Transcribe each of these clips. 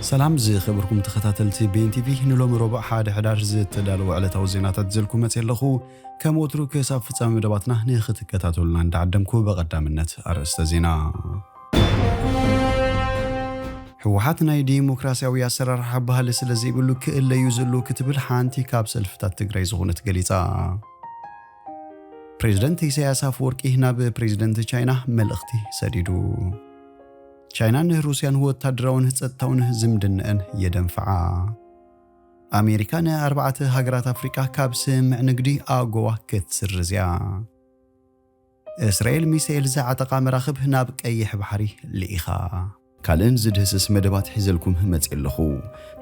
ሰላም ዝኸበርኩም ተኸታተልቲ ቤን ቲቪ፣ ንሎሚ ረቡዕ ሓደ ሕዳር ዝተዳለወ ዕለታዊ ዜናታት ዘልኩ መጽእ ኣለኹ። ከም ወትሩ ክሳብ ፍጻሜ መደባትና ንኽትከታተሉና እንዳዓደምኩ ብቐዳምነት ኣርእስተ ዜና። ህወሓት ናይ ዲሞክራሲያዊ ኣሰራርሓ ባህሊ ስለ ዘይብሉ ክእለዩ ዘሎ ክትብል ሓንቲ ካብ ሰልፍታት ትግራይ ዝኾነት ገሊጻ። ፕሬዝደንት ኢሳያስ ኣፈወርቂ ናብ ፕሬዝደንት ቻይና መልእኽቲ ሰዲዱ። ቻይና ንሩስያን ወታደራውን ጸጥታውን ዝምድንአን የደንፍዓ። ኣሜሪካ ንኣርባዕተ ሃገራት ኣፍሪቃ ካብ ስምምዕ ንግዲ ኣጎዋ ክትስርዝ እያ። እስራኤል ሚሳኤል ዝዓጠቓ መራኽብ ናብ ቀይሕ ባሕሪ ልኢኻ። ካልእን ዝድህስስ መደባት ሒዘልኩም መጽእ ኣለኹ።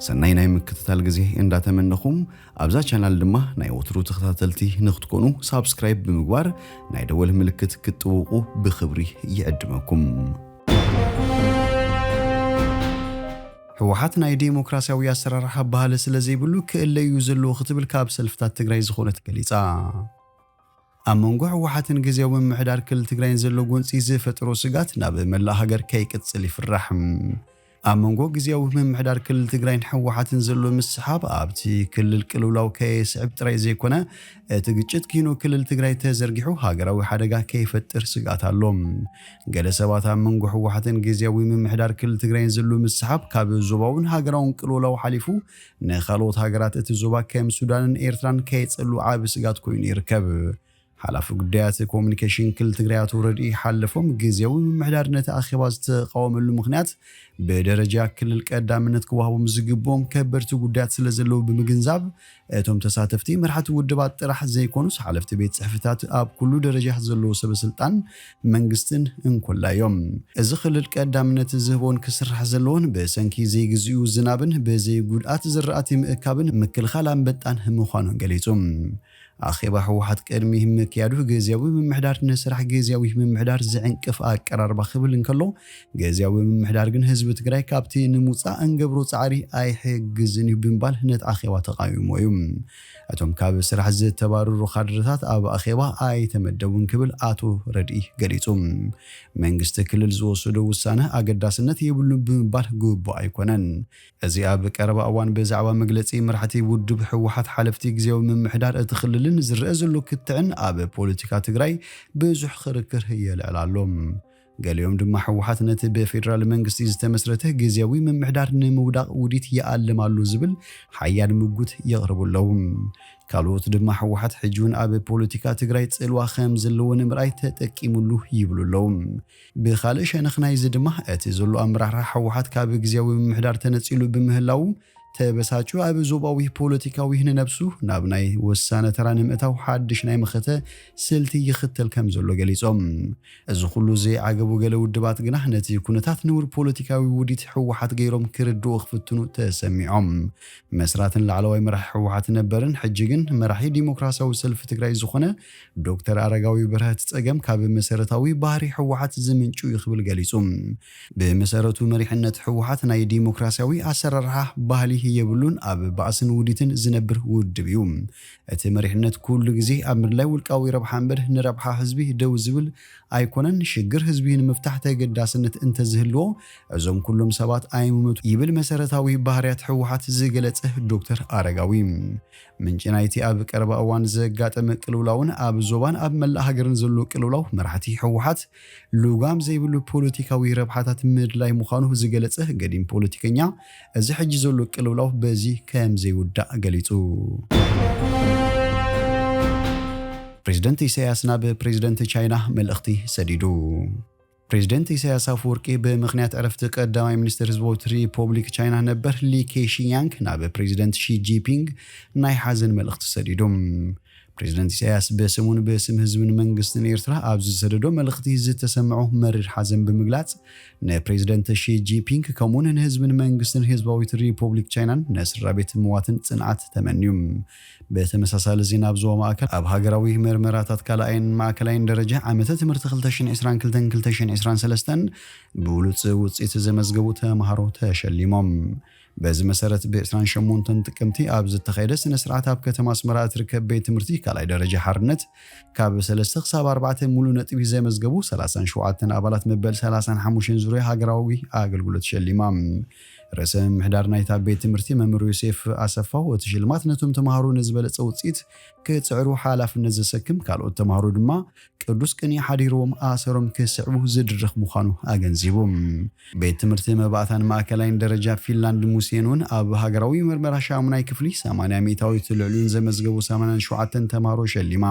ሰናይ ናይ ምክትታል ግዜ እንዳተመነኹም፣ ኣብዛ ቻናል ድማ ናይ ወትሩ ተኸታተልቲ ንክትኮኑ ሳብስክራይብ ብምግባር ናይ ደወል ምልክት ክትጥውቑ ብኽብሪ ይዕድመኩም። ህወሓት ናይ ዴሞክራሲያዊ ኣሰራርሓ ባህሊ ስለ ዘይብሉ ክእለዩ ዘለዎ ክትብል ካብ ሰልፍታት ትግራይ ዝኾነት ገሊጻ። ኣብ መንጎ ህወሓትን ግዜያዊ ምምሕዳር ክልል ትግራይን ዘሎ ጎንፂ ዝፈጠሮ ስጋት ናብ መላእ ሃገር ከይቅፅል ይፍራሕ። ኣብ መንጎ ግዜያዊ ምምሕዳር ክልል ትግራይን ህወሓትን ዘሎ ምስሓብ ኣብቲ ክልል ቅልውላው ከየስዕብ ጥራይ ዘይኮነ፣ እቲ ግጭት ኪኖ ክልል ትግራይ ተዘርጊሑ ሃገራዊ ሓደጋ ከይፈጥር ስግኣት ኣሎ። ገለ ሰባት ኣብ መንጎ ህወሓትን ግዜያዊ ምምሕዳር ክልል ትግራይን ዘሎ ምስሓብ ካብ ዞባውን ሃገራውን ቅልውላው ሓሊፉ ንኻልኦት ሃገራት እቲ ዞባ ከም ሱዳንን ኤርትራን ከየጸሉ ዓቢ ስጋት ኮይኑ ይርከብ። ሓላፊ ጉዳያት ኮሙኒኬሽን ክልል ትግራይ ኣቶ ረድኢ ሓለፎም፣ ግዜያዊ ምምሕዳር ነቲ ኣኼባ ዝተቓወመሉ ምኽንያት ብደረጃ ክልል ቀዳምነት ክወሃቦም ዝግብኦም ከበድቲ ጉዳያት ስለ ዘለዉ ብምግንዛብ፣ እቶም ተሳተፍቲ መራሕቲ ውድባት ጥራሕ ዘይኮኑስ ሓለፍቲ ቤት ጽሕፍታት ኣብ ኩሉ ደረጃ ዘለዉ ሰበ ስልጣን መንግስትን እንኮላ እዮም። እዚ ክልል ቀዳምነት ዝህቦን ክስራሕ ዘለዎን ብሰንኪ ዘይግዝኡ ዝናብን ብዘይ ጉድኣት ዝራእቲ ምእካብን ምክልኻል ኣንበጣን ምዃኑን ገሊጹ። ኣኼባ ህወሓት ቅድሚ ምክያዱ ግዜያዊ ምምሕዳር ንስራሕ ግዜያዊ ምምሕዳር ዝዕንቅፍ ኣቀራርባ ክብል እንከሎ፣ ግዜያዊ ምምሕዳር ግን ህዝቢ ትግራይ ካብቲ ንምውፃእ እንገብሮ ፃዕሪ ኣይሕግዝን እዩ ብምባል ነቲ ኣኼባ ተቃዊሞ እዩ። እቶም ካብ ስራሕ ዝተባረሩ ካድረታት ኣብ ኣኼባ ኣይተመደቡን ክብል ኣቶ ረድኢ ገሊጹ። መንግስቲ ክልል ዝወሰዶ ውሳነ ኣገዳስነት የብሉን ብምባል ግቡእ ኣይኮነን። እዚ ኣብ ቀረባ እዋን ብዛዕባ መግለጺ መራሕቲ ውድብ ህወሓት ሓለፍቲ ግዜያዊ ምምሕዳር እቲ ክልልን ዝረአ ዘሎ ክትዕን ኣብ ፖለቲካ ትግራይ ብዙሕ ክርክር የልዕል ኣሎ። ገሊኦም ድማ ህወሓት ነቲ ብፌደራል መንግስቲ ዝተመስረተ ግዜያዊ ምምሕዳር ንምውዳቕ ውዲት ይኣልም ኣሎ ዝብል ሓያል ምጉት የቕርቡ ኣለዉ። ካልኦት ድማ ህወሓት ሕጂ እውን ኣብ ፖለቲካ ትግራይ ጽልዋ ከም ዘለዎ ንምርኣይ ተጠቂሙሉ ይብሉ ኣለዉ። ብኻልእ ሸነኽ ናይዚ ድማ እቲ ዘሎ ኣመራርሓ ህወሓት ካብ ግዜያዊ ምምሕዳር ተነጺሉ ብምህላዉ ተበሳጩ ኣብ ዞባዊ ፖለቲካዊ ንነብሱ ናብ ናይ ወሳነ ተራ ንምእታው ሓድሽ ናይ መኸተ ስልቲ ይኽተል ከም ዘሎ ገሊጾም። እዚ ኩሉ ዘይዓገቡ ገለ ውድባት ግና ነቲ ኩነታት ንቡር ፖለቲካዊ ውዲት ህወሓት ገይሮም ክርድኡ ክፍትኑ ተሰሚዖም። መስራትን ላዕለዋይ መራሒ ህወሓት ነበርን ሕጂ ግን መራሒ ዲሞክራሲያዊ ሰልፊ ትግራይ ዝኾነ ዶክተር ኣረጋዊ በርሀ እቲ ጸገም ካብ መሰረታዊ ባህሪ ህወሓት ዝምንጩ እዩ ክብል ገሊጹ። ብመሰረቱ መሪሕነት ህወሓት ናይ ዲሞክራሲያዊ ኣሰራርሓ ባህሊ የብሉን፣ ኣብ ባእስን ውዲትን ዝነብር ውድብ እዩ። እቲ መሪሕነት ኩሉ ግዜ ኣብ ምድላይ ውልቃዊ ረብሓ እምበር ንረብሓ ህዝቢ ደው ዝብል ኣይኮነን። ሽግር ህዝቢ ንምፍታሕ ተገዳስነት እንተዝህልዎ እዞም ኩሎም ሰባት ኣይምመቱ ይብል መሰረታዊ ባህርያት ህወሓት ዝገለጸ ዶክተር ኣረጋዊ። ምንጪ ናይቲ ኣብ ቀረባ እዋን ዘጋጠመ ቅልውላውን ኣብ ዞባን ኣብ መላእ ሃገርን ዘሎ ቅልውላው መራሕቲ ህወሓት ልጓም ዘይብሉ ፖለቲካዊ ረብሓታት ምድላይ ምዃኑ ዝገለጸ ገዲም ፖለቲከኛ፣ እዚ ሕጂ ዘሎ ቅልውላው በዚ ከም ዘይውዳእ ገሊጹ። ፕሬዝደንት ኢሳያስ ናብ ፕሬዝደንት ቻይና መልእኽቲ ሰዲዱ። ፕሬዝደንት ኢሳያስ ኣፈወርቂ ብምኽንያት ዕረፍቲ ቀዳማይ ሚኒስትር ህዝባዊት ሪፖብሊክ ቻይና ነበር ሊ ኬሺያንግ ናብ ፕሬዝደንት ሺ ጂፒንግ ናይ ሓዘን መልእኽቲ ሰዲዶም። ፕሬዝደንት ኢሳያስ ብስሙን ብስም ህዝብን መንግስትን ኤርትራ ኣብ ዝሰደዶ መልእኽቲ ዝተሰምዖ መሪር ሓዘን ብምግላጽ፣ ንፕሬዝደንት ሺ ጂፒንግ ከምኡውን ንህዝብን መንግስትን ህዝባዊት ሪፖብሊክ ቻይናን ንስድራ ቤት ምዋትን ጽንዓት ተመንዩ። ብተመሳሳሊ ዜና ኣብ ዞባ ማእከል ኣብ ሃገራዊ መርመራታት ካልኣይን ማእከላይን ደረጃ ዓመተ ትምህርቲ ክልተ ሽሕን ዕስራን ክልተን ክልተ ሽሕን ዕስራን ሰለስተን ብብሉጽ ውጽኢት ዘመዝገቡ ተምሃሮ ተሸሊሞም። በዚ መሰረት ብ ዕስራን ሸሞንተን ጥቅምቲ ኣብ ዝተኻየደ ስነ ስርዓት ኣብ ከተማ ኣስመራ እትርከብ ቤት ትምህርቲ ካልኣይ ደረጃ ሓርነት ካብ ሰለስተ ክሳብ ኣርባዕተ ሙሉእ ነጥቢ ዘመዝገቡ ሰላሳን ሸውዓተን ኣባላት መበል ሰላሳን ሓሙሽተን ዙርያ ሃገራዊ ኣገልግሎት ሸሊማ። ርእሰ ምምሕዳር ናይታ ቤት ትምህርቲ መምህር ዮሴፍ ኣሰፋው፣ እቲ ሽልማት ነቶም ተምሃሮ ንዝበለጸ ውጽኢት ክጽዕሩ ሓላፍነት ዘሰክም፣ ካልኦት ተምሃሮ ድማ ቅዱስ ቅኔ ሓዲርዎም ኣሰሮም ክስዕቡ ዝድርኽ ምዃኑ ኣገንዚቡ። ቤት ትምህርቲ መባእታን ማእከላይን ደረጃ ፊንላንድ ሙሴን እውን ኣብ ሃገራዊ መርመራ ሻሙናይ ክፍሊ ሰማንያ ሚእታዊት ልዕሊኡን ዘመዝገቡ ሰማንያን ሸውዓተን ተምሃሮ ሸሊማ።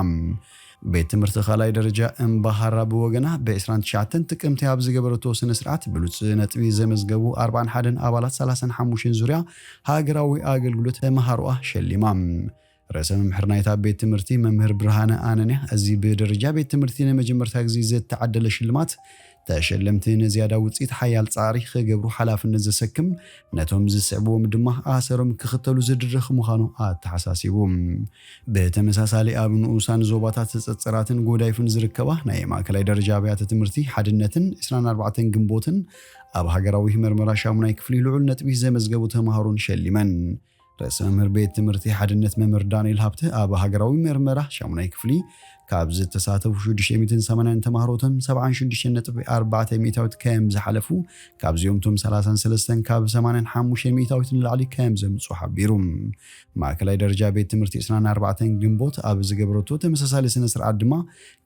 ቤት ትምህርቲ ካልኣይ ደረጃ እምባሃራ ብወገና ብ ዕስራን ትሽዓተን ጥቅምቲ ኣብ ዝገበረቶ ስነ ስርዓት ብሉጽ ነጥቢ ዘመዝገቡ ኣርባዓን ሓደን ኣባላት ሰላሳን ሓሙሽተን ዙርያ ሃገራዊ ኣገልግሎት ተምሃሮኣ ሸሊማ። ርእሰ መምህር ናይታ ቤት ትምህርቲ መምህር ብርሃነ ኣነንያ፣ እዚ ብደረጃ ቤት ትምህርቲ ንመጀመርታ ግዜ ዝተዓደለ ሽልማት፣ ተሸለምቲ ንዝያዳ ውጽኢት ሓያል ጻዕሪ ክገብሩ ሓላፍነት ዘሰክም፣ ነቶም ዝስዕብዎም ድማ ኣሰሮም ክኽተሉ ዝድርኽ ምዃኑ ኣተሓሳሲቡ። ብተመሳሳሊ ኣብ ንኡሳን ዞባታት ጸጸራትን ጎዳይፍን ዝርከባ ናይ ማእከላይ ደረጃ ኣብያተ ትምህርቲ ሓድነትን ዕስራን ኣርባዕተን ግንቦትን ኣብ ሃገራዊ መርመራ ሻሙናይ ክፍሊ ልዑል ነጥቢ ዘመዝገቡ ተምሃሮን ሸሊመን። ርእሰ መምህር ቤት ትምህርቲ ሓድነት መምህር ዳንኤል ሃብተ ኣብ ሃገራዊ መርመራ ሻሙናይ ክፍሊ ካብ ዝተሳተፉ ሽዱሽተ ሚእትን ሰማንያን ተምሃሮቶም ሰብዓን ሽዱሽተን ነጥቢ ኣርባዕተ ሚእታዊት ከም ዝሓለፉ፣ ካብዚኦም እቶም ሰላሳን ሰለስተን ካብ ሰማንያን ሓሙሽተን ሚእታዊት ንላዕሊ ከም ዘምጹ ሓቢሩ። ማእከላይ ደረጃ ቤት ትምህርቲ ዕስራን ኣርባዕተን ግንቦት ኣብ ዝገበረቶ ተመሳሳሊ ስነ ስርዓት ድማ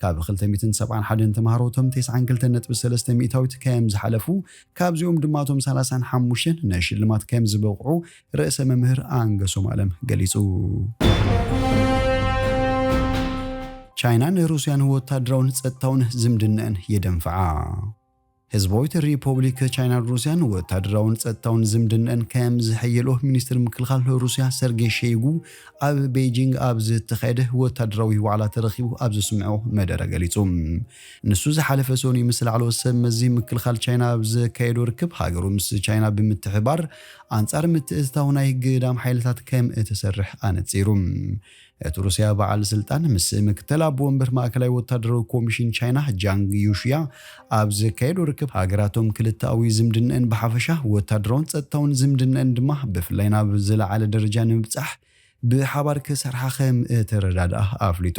ካብ ክልተ ሚእትን ሰብዓን ሓደን ተምሃሮቶም ተስዓን ክልተን ነጥቢ ሰለስተ ሚእታዊት ከም ዝሓለፉ፣ ካብዚኦም ድማ እቶም ሰላሳን ሓሙሽተን ንሽልማት ከም ዝበቕዑ ርእሰ መምህር ኣንገሶም ኣለም ገሊጹ። ቻይናን ሩስያን ወታደራውን ጸጥታውን ዝምድነአን የደንፍዓ። ህዝባዊት ሪፖብሊክ ቻይናን ሩስያን ወታደራውን ጸጥታውን ዝምድነአን ከም ዝሕየልኦ ሚኒስትር ምክልኻል ሩስያ ሰርጌይ ሸይጉ ኣብ ቤጂንግ ኣብ ዝተኻየደ ወታደራዊ ዋዕላ ተረኺቡ ኣብ ዘስምዖ መደረ ገሊጹ። ንሱ ዝሓለፈ ሰኑይ ምስ ላዕለዎት ሰብ መዚ ምክልኻል ቻይና ኣብ ዘካየዶ ርክብ፣ ሃገሩ ምስ ቻይና ብምትሕባር ኣንጻር ምትእትታው ናይ ግዳም ሓይልታት ከም እትሰርሕ ኣነጺሩ። እቲ ሩስያ በዓል ስልጣን ምስ ምክትል ኣቦ ወንበር ማእከላይ ወታደራዊ ኮሚሽን ቻይና ጃንግ ዩሽያ ኣብ ዘካየዶ ርክብ፣ ሃገራቶም ክልተኣዊ ዝምድነአን ብሓፈሻ፣ ወታደራውን ጸጥታውን ዝምድነአን ድማ ብፍላይ ናብ ዝለዓለ ደረጃ ንምብጻሕ ብሓባር ክሰርሓ ከም እተረዳድኣ ኣፍሊጡ።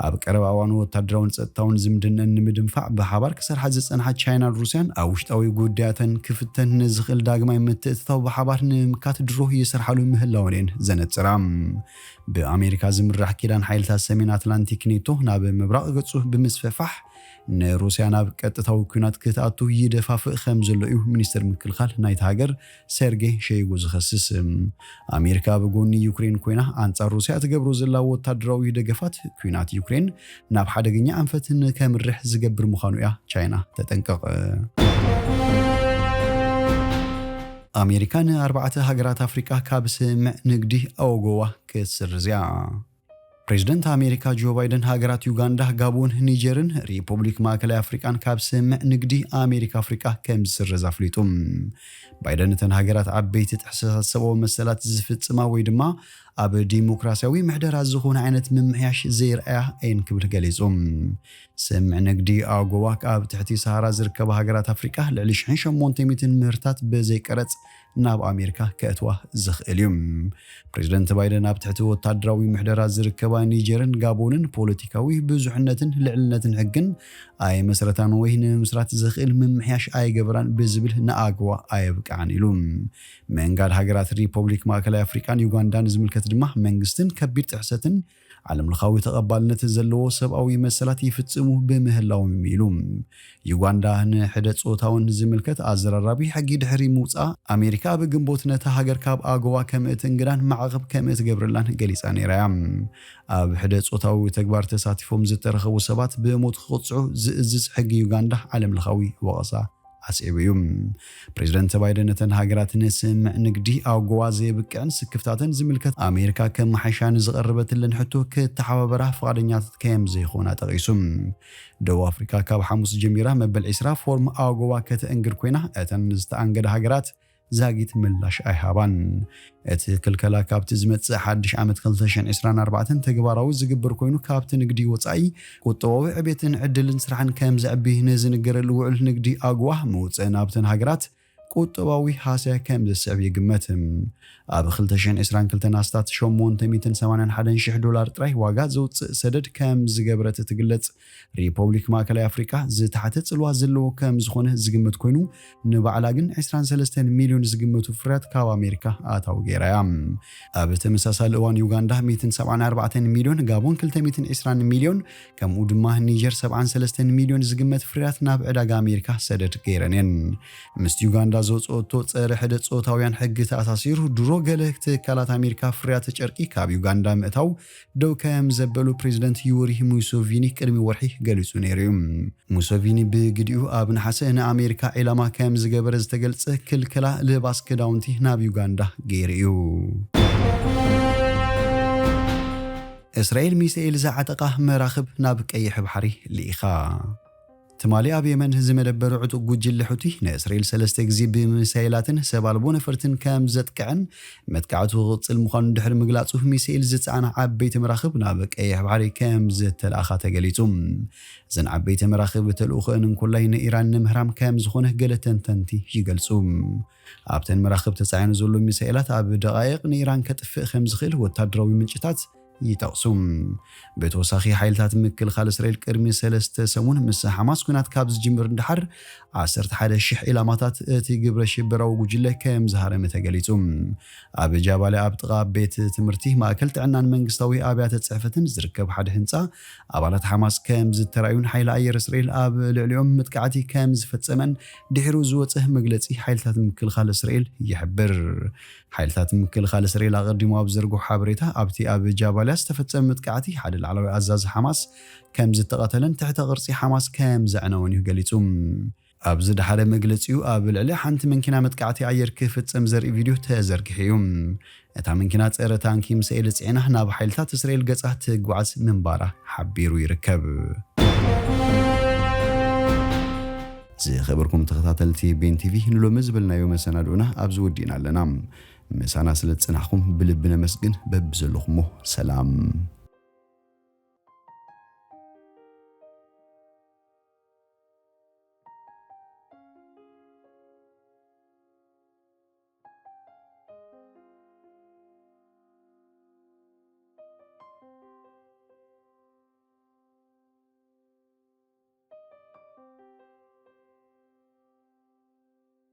ኣብ ቀረባ እዋን ወታደራውን ጸጥታውን ዝምድነን ንምድንፋዕ ብሓባር ክሰርሓ ዝጸንሓ ቻይናን ሩስያን ኣብ ውሽጣዊ ጉዳያተን ክፍተን ንዝኽእል ዳግማይ ምትእትታው ብሓባር ንምምካት ድሮ ይሰርሓሉ ምህላወን እየን ዘነጽራ። ብኣሜሪካ ዝምራሕ ኪዳን ሓይልታት ሰሜን ኣትላንቲክ ኔቶ ናብ ምብራቕ ገጹ ብምስፍሕፋሕ ንሩስያ ናብ ቀጥታዊ ኲናት ክትኣቱ ይደፋፍእ ከም ዘሎ እዩ ሚኒስትር ምክልኻል ናይታ ሃገር ሰርጌ ሸይጉ ዝኸስስ። ኣሜሪካ ኣብ ጎኒ ዩክሬን ኮይና ኣንጻር ሩስያ ትገብሮ ዘላ ወታደራዊ ደገፋት፣ ኲናት ዩክሬን ናብ ሓደገኛ ኣንፈት ንከምርሕ ዝገብር ምዃኑ እያ ቻይና ተጠንቅቕ። ኣሜሪካ ንኣርባዕተ ሃገራት ኣፍሪቃ ካብ ስምምዕ ንግዲ ኣጎዋ ክትስርዝ እያ። ፕሬዚደንት ኣሜሪካ ጆ ባይደን ሃገራት ዩጋንዳ፣ ጋቦን፣ ኒጀርን ሪፖብሊክ ማእከላይ ኣፍሪቃን ካብ ስምምዕ ንግዲ ኣሜሪካ ኣፍሪቃ ከም ዝስረዝ ኣፍሊጡ። ባይደን እተን ሃገራት ዓበይቲ ጥሕሰታት ሰብኣዊ መሰላት ዝፍጽማ ወይ ድማ ኣብ ዲሞክራሲያዊ ምሕደራ ዝኾነ ዓይነት ምምሕያሽ ዘየርኣያ እየን ክብል ገሊጹ። ስምምዕ ንግዲ ኣጎዋ ኣብ ትሕቲ ሰሃራ ዝርከባ ሃገራት ኣፍሪቃ ልዕሊ ሽሕን ሸሞንተ ሚእትን ምህርታት ብዘይ ቀረጽ ናብ ኣሜሪካ ከእትዋ ዝኽእል እዩ። ፕሬዚደንት ባይደን ኣብ ትሕቲ ወታደራዊ ምሕደራ ዝርከባ ኒጀርን ጋቦንን ፖለቲካዊ ብዙሕነትን ልዕልነትን ሕግን ኣይመስረታን ወይ ንምምስራት ዘኽእል ምምሕያሽ ኣይገበራን ብዝብል ንኣጎዋ ኣየብቅዓን ኢሉ። ምእንጋድ ሃገራት ሪፖብሊክ ማእከላይ ኣፍሪቃን ዩጋንዳን ዝምልከት ድማ መንግስትን ከቢድ ጥሕሰትን ዓለም ለኻዊ ተቐባልነት ዘለዎ ሰብኣዊ መሰላት ይፍጽሙ ብምህላዎም እዩ ኢሉ። ዩጋንዳ ንሕደ ጾታውን ዝምልከት ኣዘራራቢ ሕጊ ድሕሪ ምውጻኣ፣ ኣሜሪካ ኣብ ግንቦት ነታ ሃገር ካብ ኣጎዋ ከም እትእንግዳን ማዕቐብ ከም እትገብረላን ገሊጻ ነይራ እያ። ኣብ ሕደ ጾታዊ ተግባር ተሳቲፎም ዝተረኸቡ ሰባት ብሞት ክቕጽዑ ዝእዝዝ ሕጊ ዩጋንዳ ዓለም ለኻዊ ወቐሳ ኣስዒቡ እዩ። ፕሬዚደንት ባይደን ነተን ሃገራት ንስምምዕ ንግዲ ኣጎዋ ዘየብቅዕን ስክፍታተን ዝምልከት ኣሜሪካ ከመሓይሻ ንዝቐረበትለን ሕቶ ክተሓባበራ ፍቓደኛታት ከም ዘይኾና ጠቒሱ። ደቡብ ኣፍሪካ ካብ ሓሙስ ጀሚራ መበል ዕስራ ፎርም ኣጎዋ ከተእንግድ ኮይና፣ እተን ዝተኣንገዳ ሃገራት ዛጊት ምላሽ ኣይሃባን። እቲ ክልከላ ካብቲ ዝመጽእ ሓድሽ ዓመት ክልተ ሽሕን ዕስራን ኣርባዕተን ተግባራዊ ዝግበር ኮይኑ፣ ካብቲ ንግዲ ወጻኢ ቁጠባዊ ዕቤትን ዕድልን ስራሕን ከም ዘዕቢ ንዝንገረሉ ውዕል ንግዲ ኣጎዋ ምውጽእ ናብተን ሃገራት ቁጠባዊ ሃስያ ከም ዘስዕብ ይግመት። ኣብ ክልተ ሽሕን ዕስራን ክልተን ኣስታት ሸሞንተ ሚእትን ሰማንያን ሓደን ሽሕ ዶላር ጥራይ ዋጋ ዘውፅእ ሰደድ ከም ዝገበረት እትግለጽ ሪፐብሊክ ማእከላይ ኣፍሪቃ፣ ዝተሓተ ጽልዋ ዘለዎ ከም ዝኾነ ዝግመት ኮይኑ፣ ንባዕላ ግን ዕስራን ሰለስተን ሚልዮን ዝግመቱ ፍርያት ካብ ኣሜሪካ ኣታዊ ገይራ እያ። ኣብ ተመሳሳሊ እዋን ዩጋንዳ ሚእትን ሰብዓን ኣርባዕተን ሚልዮን፣ ጋቦን ክልተ ሚእትን ዕስራን ሚልዮን፣ ከምኡ ድማ ኒጀር ሰብዓን ሰለስተን ሚልዮን ዝግመት ፍርያት ናብ ዕዳጋ ኣሜሪካ ሰደድ ገይረን እየን። ምስ ዩጋንዳ ዘውፅኦቶ ጸረ ሕደ ጾታውያን ሕጊ ተኣሳሲሩ፣ ድሮ ገለ ትካላት ኣሜሪካ ፍርያት ጨርቂ ካብ ዩጋንዳ ምእታው ደው ከም ዘበሉ ፕሬዚደንት ዩወሪ ሙሶቪኒ ቅድሚ ወርሒ ገሊጹ ነይሩ እዩ። ሙሶቪኒ ብግዲኡ ኣብ ነሓሰ ንኣሜሪካ ዒላማ ከም ዝገበረ ዝተገልጸ ክልከላ ልባስ ክዳውንቲ ናብ ዩጋንዳ ገይሩ እዩ። እስራኤል ሚሳኤል ዝዓጠቓ መራኽብ ናብ ቀይሕ ባሕሪ ልኢኻ። ትማሊ ኣብ የመን ዝመደበሩ ዕጡቕ ጉጅለ ሑቲ ንእስራኤል ሰለስተ ግዜ ብሚሳይላትን ሰብ ኣልቦ ነፈርትን ከም ዘጥቅዐን መጥቃዕቱ ክቕጽል ምዃኑ ድሕሪ ምግላጹ፣ ሚሳኤል ዝጸዓና ዓበይቲ መራኽብ ናብ ቀይሕ ባሕሪ ከም ዝተለኣኻ ተገሊጹ። እዘን ዓበይቲ መራኽብ ተልእኾአን እንኮላይ ንኢራን ንምህራም ከም ዝኾነ ገለ ተንተንቲ ይገልጹ። ኣብተን መራኽብ ተጻዒኑ ዘሎ ሚሳኤላት ኣብ ደቓይቕ ንኢራን ከጥፍእ ከም ዝኽእል ወታደራዊ ምንጭታት ይጠቕሱ። ብተወሳኺ፣ ሓይልታት ምክልኻል እስራኤል ቅድሚ ሰለስተ ሰሙን ምስ ሓማስ ኲናት ካብ ዝጅምር ንደሓር ዓሰርተ ሓደ ሽሕ ዒላማታት እቲ ግብረ ሽበራዊ ጉጅለ ከም ዝሃረመ ተገሊጹ። ኣብ ጃባልያ ኣብ ጥቓ ቤት ትምህርቲ፣ ማእከል ጥዕናን መንግስታዊ ኣብያተ ጽሕፈትን ዝርከብ ሓደ ህንጻ ኣባላት ሓማስ ከም ዝተራእዩን ሓይሊ ኣየር እስራኤል ኣብ ልዕሊኦም መጥቃዕቲ ከም ዝፈጸመን ድሒሩ ዝወጸ መግለጺ ሓይልታት ምክልኻል እስራኤል ይሕብር። ሓይልታት ምክልኻል እስራኤል ኣቐዲሙ ኣብ ዘርግሖ ሓበሬታ፣ ኣብቲ ኣብ ጃባልያ ዝተፈጸመ መጥቃዕቲ ሓደ ላዕለዋይ ኣዛዚ ሓማስ ከም ዝተቐተለን ትሕተ ቅርጺ ሓማስ ከም ዘዕነወን እዩ ገሊጹ። ኣብ ዝደሓረ መግለጺኡ፣ ኣብ ልዕሊ ሓንቲ መንኪና መጥቃዕቲ ኣየር ክፍጸም ዘርኢ ቪድዮ ተዘርጊሑ እዩ። እታ መንኪና ጸረ ታንኪ ሚሳኤል ጽዒና ናብ ሓይልታት እስራኤል ገጻ ትጓዓዝ ምንባራ ሓቢሩ ይርከብ። ዝኸበርኩም ተኸታተልቲ ቤን ቲቪ፣ ንሎሚ ዝበልናዮ መሰናድኦና ኣብዚ ወዲእና ኣለና። ምሳና ስለ ዝጸናሕኩም ብልቢ ነመስግን። በብዘለኹሞ ሰላም።